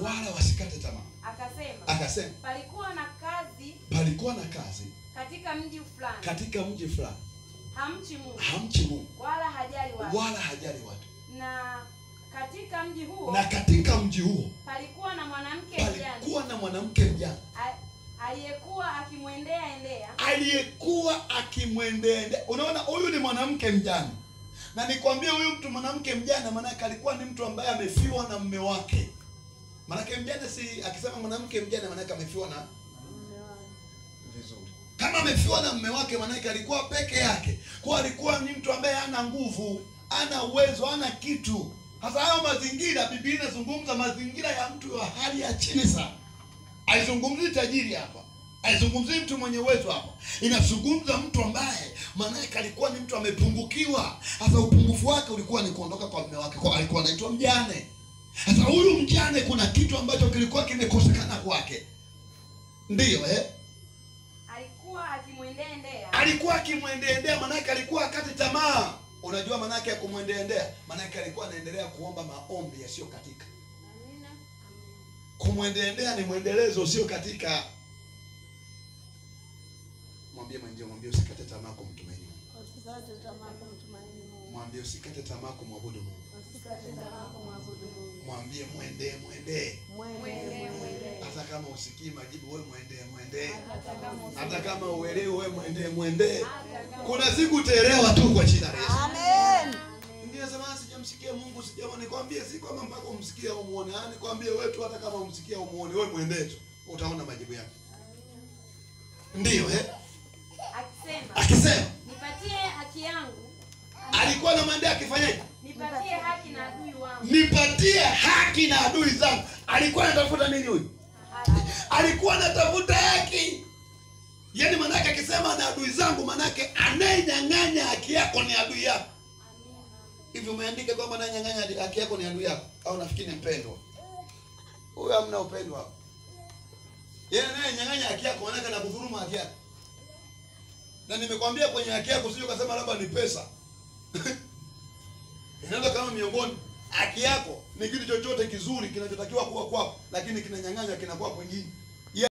tamaa. Wala wasikate tamaa. Akasema palikuwa na kazi, palikuwa na kazi katika mji fulani, katika mji fulani, hamchi Mungu, hamchi Mungu, wala hajali watu, wala hajali watu. Na katika mji huo, na katika mji huo palikuwa na mwanamke mjane, palikuwa na mwanamke mjane aliyekuwa akimwendea endea, aliyekuwa akimwendea endea. Unaona, huyu ni mwanamke mjane. Na nikwambie huyu mtu mwanamke mjane maana yake alikuwa ni mtu ambaye amefiwa na mume wake. Maana yake mjane, si akisema mwanamke mjane maana yake amefiwa na mume wake. Vizuri. Kama amefiwa na mume wake maana yake alikuwa peke yake. Kwa alikuwa ni mtu ambaye hana nguvu, hana uwezo, hana kitu. Hasa hayo mazingira, Biblia inazungumza mazingira ya mtu wa hali ya chini sana. Haizungumzii tajiri hapa. Haizungumzii mtu mwenye uwezo hapa. Inazungumza mtu ambaye maana yake alikuwa ni mtu amepungukiwa. Hasa upungufu wake ulikuwa ni kuondoka kwa mume wake. Kwa alikuwa anaitwa mjane. Sasa huyu mjane kuna kitu ambacho kilikuwa kimekosekana kwake. Ndiyo Alikuwa akimwendea. Alikuwa akimwendea, maana yake alikuwa akati tamaa. Unajua maana yake ya kumwendea? Maana yake alikuwa anaendelea kuomba maombi yasiyo katika. Amina. Kumwendea ni mwendelezo usio katika. Mwambie mwenzio, mwambie usikate tamaa kumtumaini Mungu. Usikate tamaa kumtumaini Mungu. Mwambie usikate tamaa kumwabudu Mungu. Usikate tamaa kumwabudu Mungu. Mwambie mwendee, mwendee. Mwendee, mwendee. Hata kama usikii majibu wewe mwendee, mwendee. Hata kama uelewi wewe mwendee, mwendee. Kuna siku utaelewa tu kwa jina la Yesu. Amen. Ndiye sema sijamsikia Mungu, sijaona. Nikwambie si kwamba mpaka umsikie au umuone. Yaani nikwambie wewe tu hata kama umsikie au umuone wewe mwendee tu. Utaona majibu yake. Ndiyo Akisema nipatie haki yangu. Alikuwa na mwendea akifanyaje? Nipatie haki na adui wangu. Nipatie haki na adui zangu. Alikuwa anatafuta nini huyu? Alikuwa anatafuta haki. Yaani manake akisema na adui zangu manake anayenyang'anya haki yako ni adui yako. Hivi umeandika kwamba anayenyang'anya haki yako ni adui yako au nafikiri ni mpendwa? Huyu hamna upendo hapo. Yeye anayenyang'anya haki yako manake anakudhulumu haki yako. Na nimekwambia kwenye haki yako usije ukasema labda ni pesa. Inaweza kama miongoni haki yako ni kitu chochote kizuri kinachotakiwa kuwa kwako, lakini kinanyang'anywa kinakuwa kwingine.